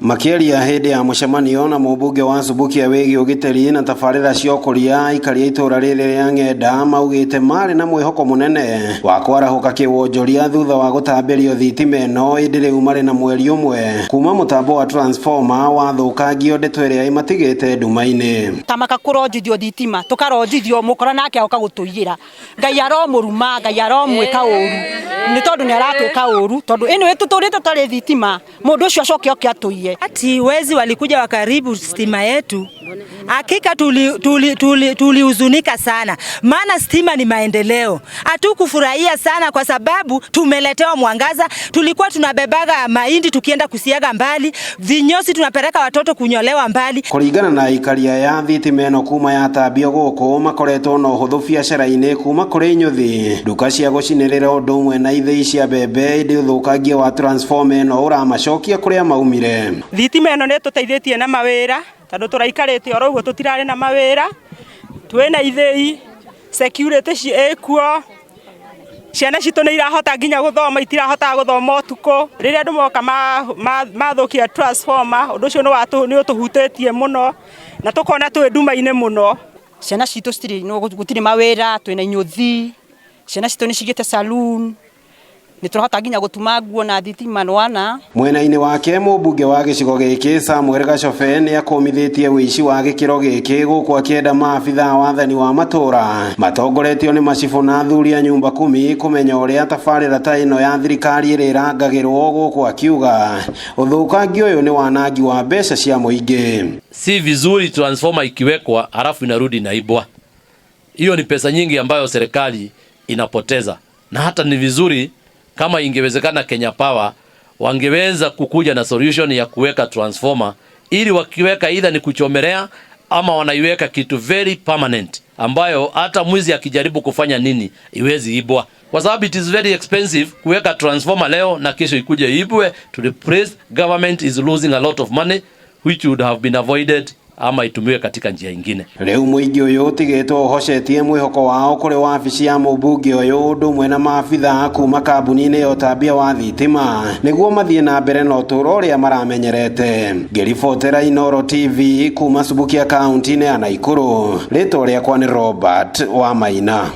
Makĩaria hĩndĩ ya mũcemanio na mũmbunge wa Subukia wĩgiĩ ũgitĩri na tabarĩra cia ũkũria, aikari a itũũra rĩrĩ rĩa Ng'enda maugĩte marĩ na mwĩhoko mũnene wa kwarahũka kĩwonjoria thutha wa gũtambĩrio thitima ĩno, ĩndĩ rĩu marĩ na mweri ũmwe kuma mũtambo wa transformer wathũkangio, ndeto ĩrĩa ĩmatigĩte nduma-inĩ. Tamaka kũronjithio thitima, tũkaronjithio mũkora nake agoka gũtũiyĩra. Ngai aromũruma, Ngai aromwĩka ũru, nĩ tondũ nĩ aratwĩka ũru, tondũ ĩno tũtũrĩte tũtarĩ thitima, mũndũ ũcio acoke oke atũiye. Ati wezi walikuja wakaribu stima yetu, hakika tulihuzunika tuli, tuli sana, maana stima ni maendeleo. Hatukufurahia sana kwa sababu tumeletewa mwangaza. Tulikuwa tunabebaga mahindi tukienda kusiaga mbali, vinyozi tunapeleka watoto kunyolewa mbali. Kũringana na aikari aya, thitima ĩno kuma yatambio gũkũ makoretwo na ũhũthũ biacara-inĩ kuma kũrĩ nyũthi, nduka cia gũcinĩrĩra ũndũ ũmwe na ithĩi cia mbembe, ĩndĩ ũthũkangia wa transformer ĩno ũramacokia kũrĩa maumire. Thitima ĩno nĩ ĩtũteithĩtie na mawĩra, tondũ tũraikarĩte oro ũguo, tũtirarĩ na mawĩra. Twĩna ithĩi, security ĩkuo, ciana citũ nĩ irahota nginya gũthoma, itirahotaga gũthoma ũtukũ. Rĩrĩa andũ moka mathũkia transformer, ũndũ ũcio nĩ ũtũhutĩtie mũno na tũkona twĩ nduma-inĩ mũno. Ciana citũ citirĩ, gũtirĩ mawĩra, twĩna inyũthi, ciana citũ nĩ cigĩte saloon, nĩ tũrahota nginya gũtuma nguo na thitima nwana. Mwena-inĩ wake, mũmbunge wa gĩcigo gĩkĩ Samuel Gacobe nĩ akũmithĩtie wĩici wa gĩkĩro gĩkĩ gũkũ akĩenda maabitha wathani wa matũra matongoretio nĩ macibũ na athuri a nyumba kumi kũmenya ũrĩa tabarĩra ta ĩno ya thirikari ĩrĩa ĩrangagĩrwo, gũkũ akiuga ũthũkangia ũyũ nĩ wanangi wa mbeca cia mũingĩ. Si vizuri transformer ikiwekwa halafu inarudi inaibwa. Hiyo ni pesa nyingi ambayo serikali inapoteza, na hata ni vizuri kama ingewezekana Kenya Power wangeweza kukuja na solution ya kuweka transformer, ili wakiweka either ni kuchomelea ama wanaiweka kitu very permanent ambayo hata mwizi akijaribu kufanya nini iwezi ibwa, kwa sababu it is very expensive kuweka transformer leo na kesho ikuje ibwe to replace. Government is losing a lot of money which would have been avoided ama itumiwe katika njia ingine. Rĩu mũingĩ ũyũ ũtigĩtwo ũhocetie mwĩhoko wao kũrĩ wabici ya mũmbunge ũyũ ũndũ ũmwe na maabitha kuma kambuni-inĩ ya ũtambia wa thitima nĩguo mathiĩ na mbere na ũtũũro ũrĩa maramenyerete. Ngĩribotera Inooro TV kuma Subukia, kaunti-inĩ ya Naikuru, rĩtwa rĩakwa nĩ Robert Wamaina.